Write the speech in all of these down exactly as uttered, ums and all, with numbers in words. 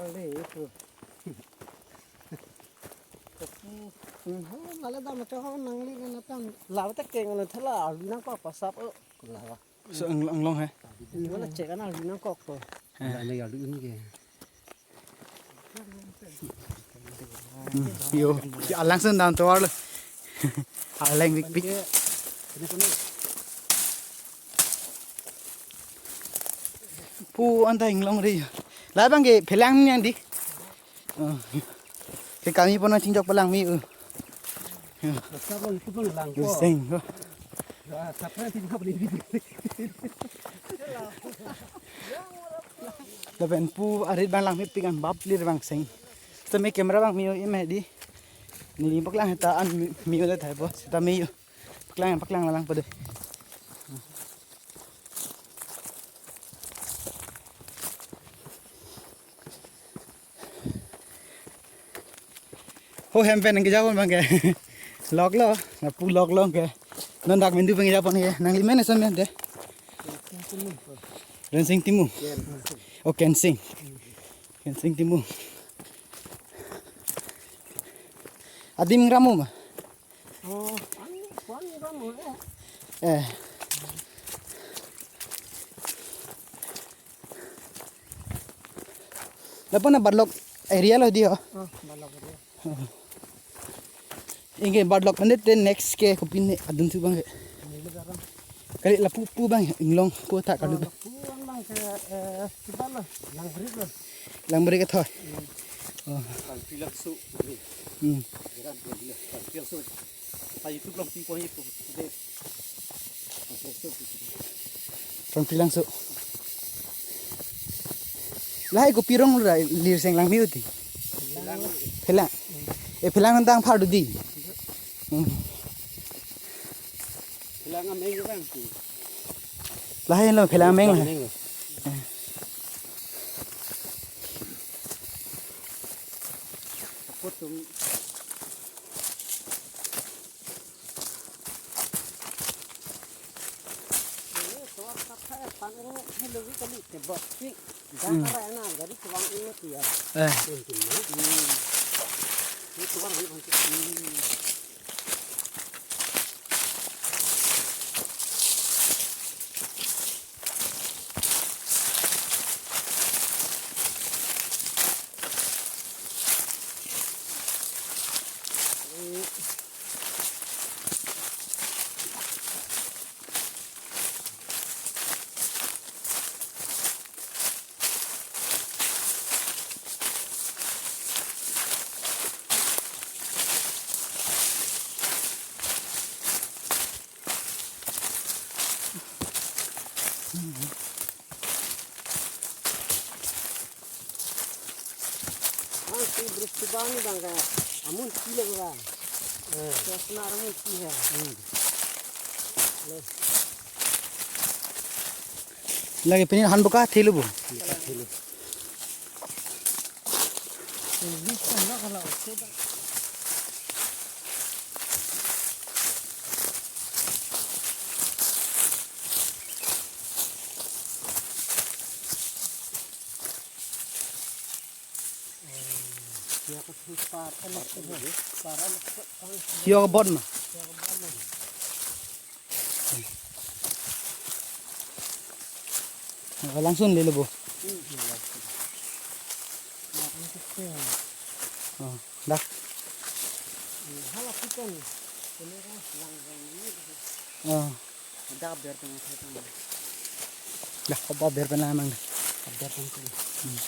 Kali itu. Hmm, ho, mala dam cho ho nangli kan atan. Law ta keng na thala, arvi nangkok pasap o. Law. So ang, anglong he. Ini mala check kan arvi nangkok to. Eh. Law na arvi ini ke. Hmm, yo, alangsun dam tovar lo. Alang big big. Pu anta inglong ri. Labang ke phelang nang di. Oh. Ke kami pon chingjok palang mi. Oh. Basta bang, itu bang lang ko. Guseng. Oh. Ah, sapra tin hap ni. Lapen pu arit bang langmepik an bap lir bang seng. Seta me camera bang mi o eme di. Neli paklang ta an mi, mi o le thai po. Seta me yo. Paklang, paklang lang po de. Ho hem pen nangkejapon bang ke. Lok lo, lapu lok lo ke. Non dak menu pen kejapon ke. Nangli men eson men de. Rensing Timung. Oh, Kensing. Kensing Timung. Adim Ramu ma. Oh, an, kuan ni kan mo eh. Eh. Lapu na Barlok area lo di ho. Oh, Barlok area. Oh. Ingke Barlok mane te next ke kopine adun thu bang ke. Nilo garang. Kali lapu pu bang inglong pu ta kalu. Oh, lapu an bang ke, eh, kiba lo, Langbrik lo. Langbrik ke thoi. Hmm. Oh. Langpi langso. Hmm. Geran dia dia. Langpi langso. Pa YouTube langpi po YouTube. De. Langpi langso. Langpi langso. Lahai kopi rong ra lir seng lang mi uti. Phelang. Phelang. Eh, phelang nang phar do di. Hmm. Phelang ameng bang tu. Lahai lo phelang ameng lo. Ameng lo. Eh. Takut tu. Ini keluar kata ya, pan ini, ini lebih kali, tebak sih. Hmm. Jangan karena jadi tuang ini tuh ya. Eh. Mungkin ya. Hmm. Ini tuang ini mungkin. Hmm. Ah, si Brisbane bang ka amun kilo bang. Eh. Sosna amun ki hai. Hmm. Lo. Lagi pini han buka thelu bu. Thelu. Sio ke bot ma. Langsung lele bo. Oh, dah. Oh. Dak ber pen thai pen. Dak ko ber pen lamang dak. Ber pen pen. Hmm.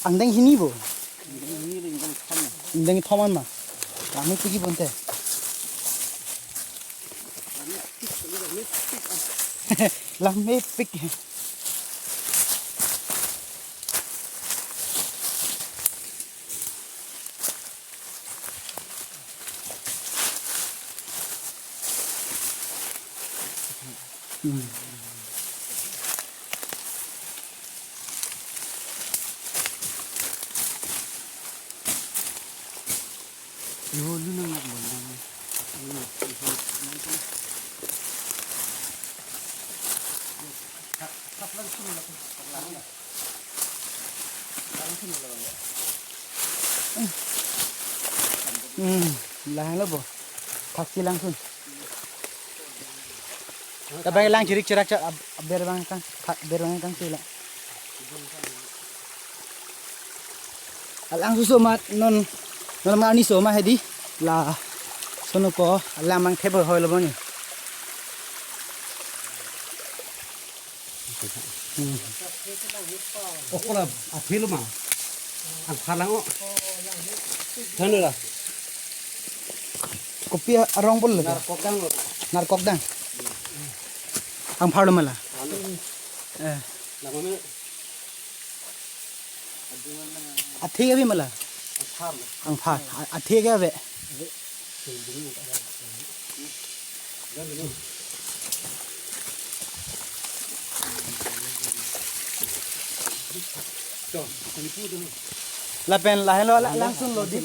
Angdeng hini bo. Angdeng hini le angdeng thom. Angdeng thom an ma. Langmepik bonte. Langmepik. Hmm. Yo, lu nang nak bondang. Yo, yo, nang tu. Hmm, lahenlo bo. Thaksi langsun. Tabang lang chirik chirak cha ab-, aber bang kang, tha-, aber bang kang sila. Alang suso mat non, non mani so ma hedi. Lason ako alang mang thebor hoilo boni. Hmm. Okola athelo ma. Ang phalang o. Thanu la. Kopi arong bol le. Narkok dang lo. Narkok dang. Ang pharlo mala. Alo. Eh. Lama me. Athe abi mala. Ang phar. Ang phar. A-, athe abi. Lapen lahenlo la-, langsun lo di.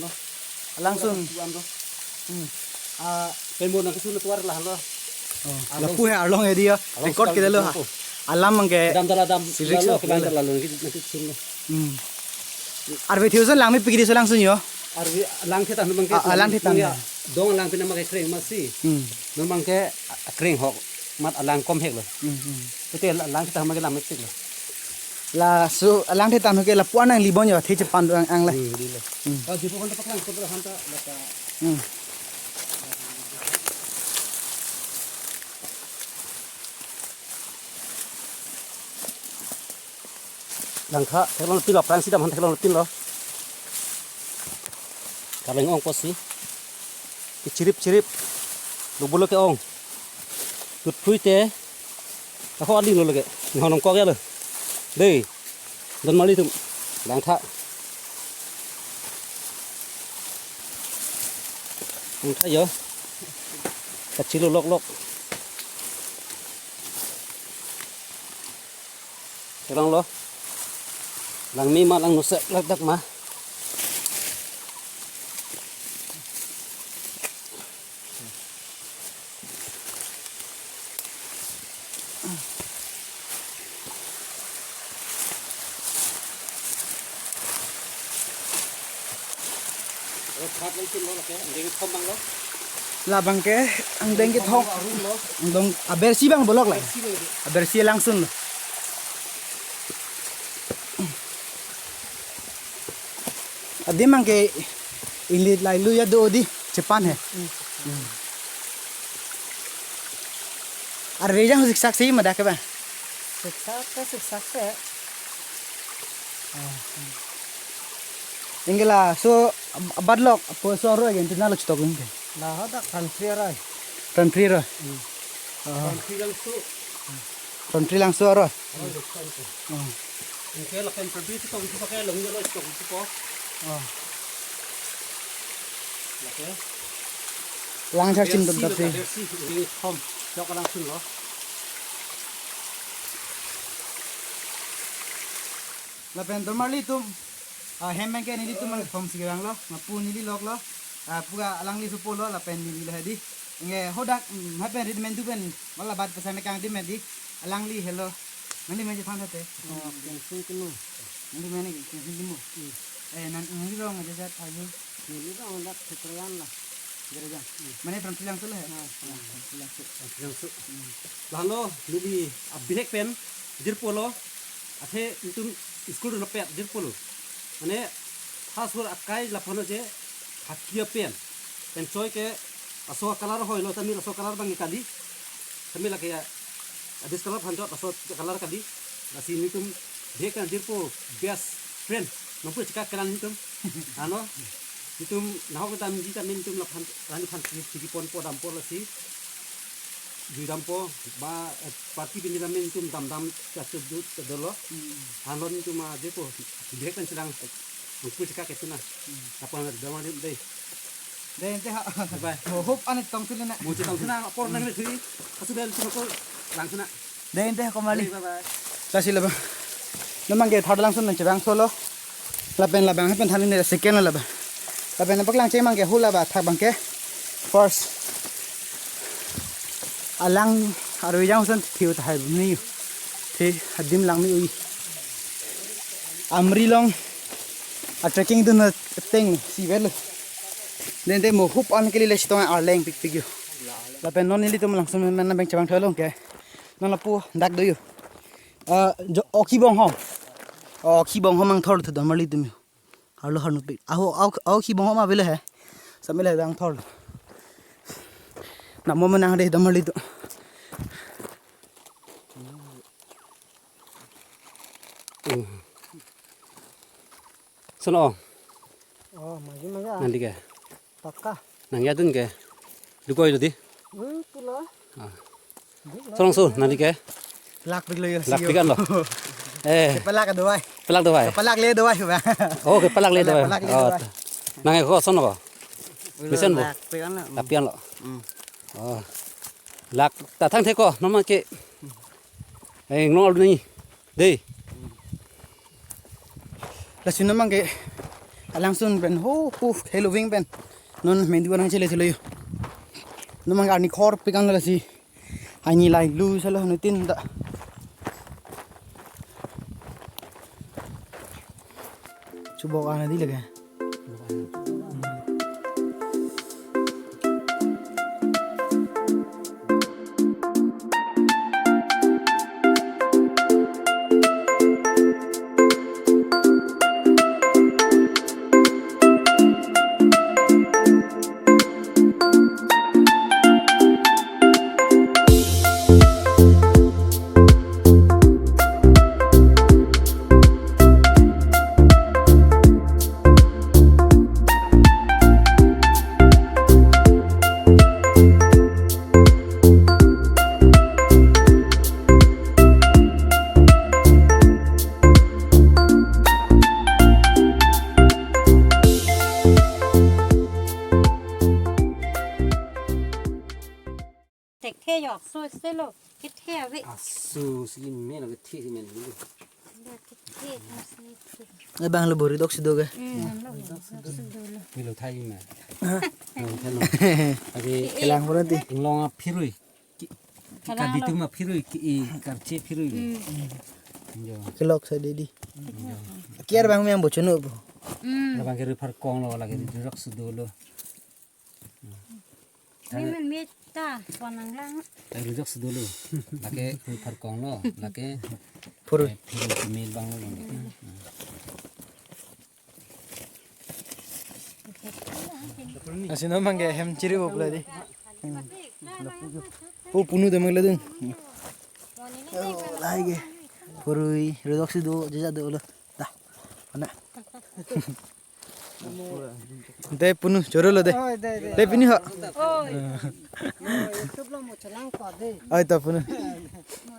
Langsun. Hmm. Ah, pembo nang kesun tuar lahenlo. Oh, lapu he arlong hedi ya. Record kita lo ha. Alam mangke. Dam dala dam. Sirik lalo, so kelang lalo, lalo, kita, kita sun lo. Hmm. Arve thiusan lang mi pikiri so langsun yo. Arve lang theta nu mangke. Ah, ah, lang theta. Mangke dong lang pina mangke kreng masi. Hmm. Nu mangke kreng hok mat alang kom hek lo. Hmm, hmm. Tete la-, lang theta mangke lang mepik lo. Laso alang theta nu ke lapu-an nanglibon yo, the chepan ang, ang le. Hmm, di lo. Hmm. Oh, di pokok tempat lang, tempat hanta, baka. Hmm. Langtha, theklong pin lo, prang sidam han theklong pin lo. Kaleng ong kosi. Kechirip chirip. Lubolo ke-ong. Tutphui te. Ako aling lo lagi. Nihon ong kok ya lo. Dei. Don mali tum. Langtha. Langtha yo. Kachilo lok lok. Terang lo. Lang mi ma lang nusek lak dak ma. Labang ke angdeng kethom. Angdeng abersi bang bolok la. Abersi langsun lo. Adim bang ke inlit lai lu ya do di chepan he. Hmm. Arve jang siksak si ma dak ke ba? Siksak ke siksak ke. Anke laso ab-, abad lok apo so aroi ke antenna lo chitok ke. Laho dak pran phli aroi. Pran phli aroi. Hmm. Oh. Pran phli langso. Pran phli langso aroi. Aroi dok kan ko. Oh. Anke lapen pran phli chitok chitok ke long jalo chitok chitok ko. Oh. Lake. Lang char chim dam dam si. Abersi, abersi, ini thom. Chok langsun lo. Lapen dormarli tum, ah, hem bang ke nelitum bang thom si vanglo, ma pu neli loklo, ah, pu alangli supo lo, lapen neli lo hedi. Anke hadak, mm, hapen ready men tu pen, wala bat pesan kang di men di, alangli helo. Nangli men je than thate. Oh, keng sung kenu. Nangli men ke keng sung kenu. Hmm. Eh, nang, nangli rong aja jat ayu. Neli rong dak Setrayan la. Gere jang. Hmm. Mane pran phli langso lo he? Ah, pran phli langso. Pran phli langso. Hmm. Lahelo, neli abihek pen, jirpo lo, athe itum school lo pet jirpo lo. Mane, first word akai laphano je, hakia pen. Pen choi ke, laso color hoilo, tami laso color bang kali. Tami lake ya, adis color phanchot, laso color kali. Lasi nitum, bihek pen jirpo, best friend. Nangpu chika kelang nitum. Ano, nitum, nahok dam ji tami nitum laphan, rani phan, chiki ponpo dampo lasi. Jui dampo, ba, eh, party pini dam nitum dam dam, chachu du, chadolo. Hmm. Ano nitum ma jirpo, bihek pen sedang, nangpu chika ketuna. Hmm. Apa na dama ni dei. Dei, ante ha. Bye bye. Mo hop ane tong sila na. Mo chetong sila, apor nang ni thui. Kasu bel sila ko lang sila. Dei, ante ko mali. Bye bye. Lasi labang. Namang ke third langsun nang chevang solo. Lapen labang, hapen than ni second labang. Lapen nampak lang chemang ke hula ba thak bang ke. First. Alang arve jang sun thiu tahai ni. Eh, adim langme-oi. Amri along a trekking dun ateng si vel. Den de mo hup an kali le chetong arleng pikpik yo. Lapen non nelitum langsung nang beng chabang thalong ke. Non lapu dak do yo. Ah, jo, oki bong ho. Oki bong ho mangthor thu don marli tum yo. Arlo harnut pik. Aho, aho, aho ki bong ma vele he. Samele dang thor. Namo menang de damali tu. Sono. Oh, maju maju. Nang di ke? Pakka. Nang ya dun ke? Dukoi lo di? Hmm, pulo. Ah. Tolong su, nang di ke? Pelak pik lo yo, pelak pik an lo. Eh. Pelak do ai. Pelak do ai. Pelak le do ai ba. Oh, pelak le do ai. Pelak le do ai. Oh. Nang ko sono ko. Mesen bo. Pelak pik an lo. Pelak pik an lo. Hmm. Oh. Lak ta thang the ko, non ma ke. Eh, nglong alu ni. Dei. Lasi non ma ke alangsun pen ho ho heloving pen. Non mendu nang chele chele yo. Non ma ke arni khor pik an lasi. Ani lai lu sala nutin ta. Chubok ana di lage. Thekthe yok, so se lo, kethe ave. Asu si men lo, kethe si men lo. Kethe, no si the. Eh, bang lo bori dok si do ke. Hmm, lo, lo, so do lo. Milo thai ma. Ha? Milo thai lo. Abi kelang pura di. Inglong aphirui. Ki, ki kelang lo. Kabitum aphirui, ki, i karche phirui. Hmm. Jo. Kelok sa de di. Jo. Kiar bang me ang bochono bo. Hmm. Labang ke rupar kong lo lagi di dok si do lo. Ni men me ta, pon nang lang. Ai rujak si do lo. Lake pui phar kong lo, lake phur. Eh, phur mil bang lo. Asi no mangke hem chiri bo pula di. Oh, punu de mang ledung. Oh, lai ke. Phurui rujak si do, jeja do lo. Dah. Mana? Dei punu, choro lo dei. Oi, dei, dei. Dei pini ho. Oi. YouTube lo mo chelang ko dei. Oi, to punu.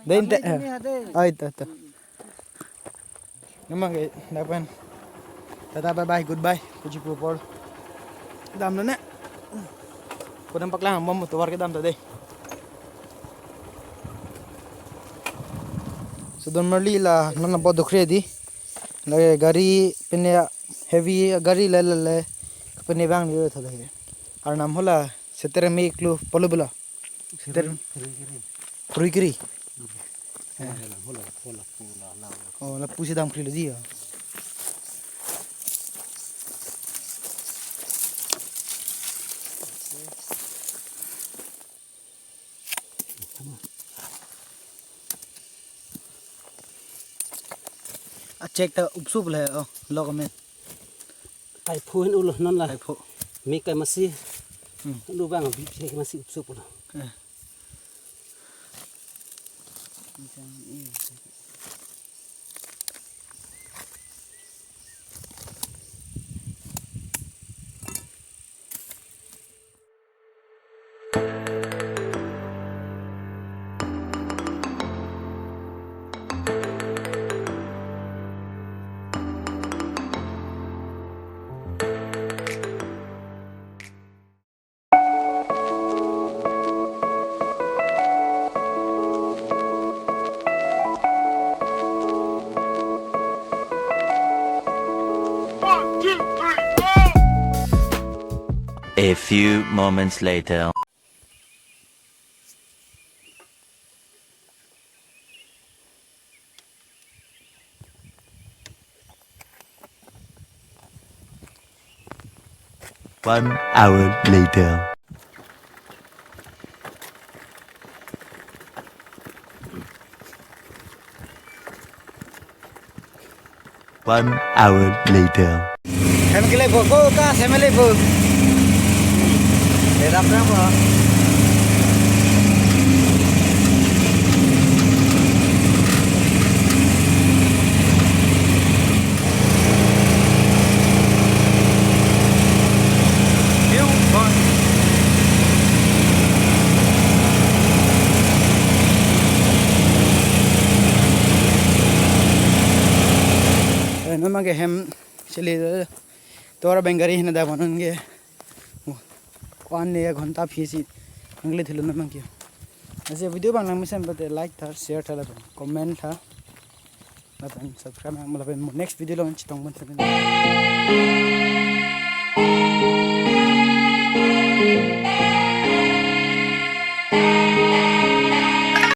Dei inte. Pini ha dei. Oi, to, to. Memang ke, dapan. Tata, bye bye, goodbye. Kuchi pupor. Dam na ne. Kodam paklang bom tovar ke dam ta dei. So don marli la non na bo dukre di. La gari pene heavy gari le le le pene bang ni thole. Arnam hala setere me iklo polo bula. Setere. Purui kiri. Oh, lapu si dam kri lo di ya. A check ta upsup le, oh, lok amen. Kaipho hin ulo non la. Kaipho. Me kai masi. Hmm. Lu bang bip che masi upsup ulo. Eh. A few moments later. One hour later. One hour later. Hem kele bo ko ka hem le bo. Edap na bo. View point. Eh, memang ke hem sili, eh, tora bengkari hina da bonon ke. Oh, kuan ne ghonta phisi angle thilo memang ke. Ase video bang lang mesen pate like tha, share tha lapen comment tha. Lapen subscribe ang lapen mo next video along chetong pon.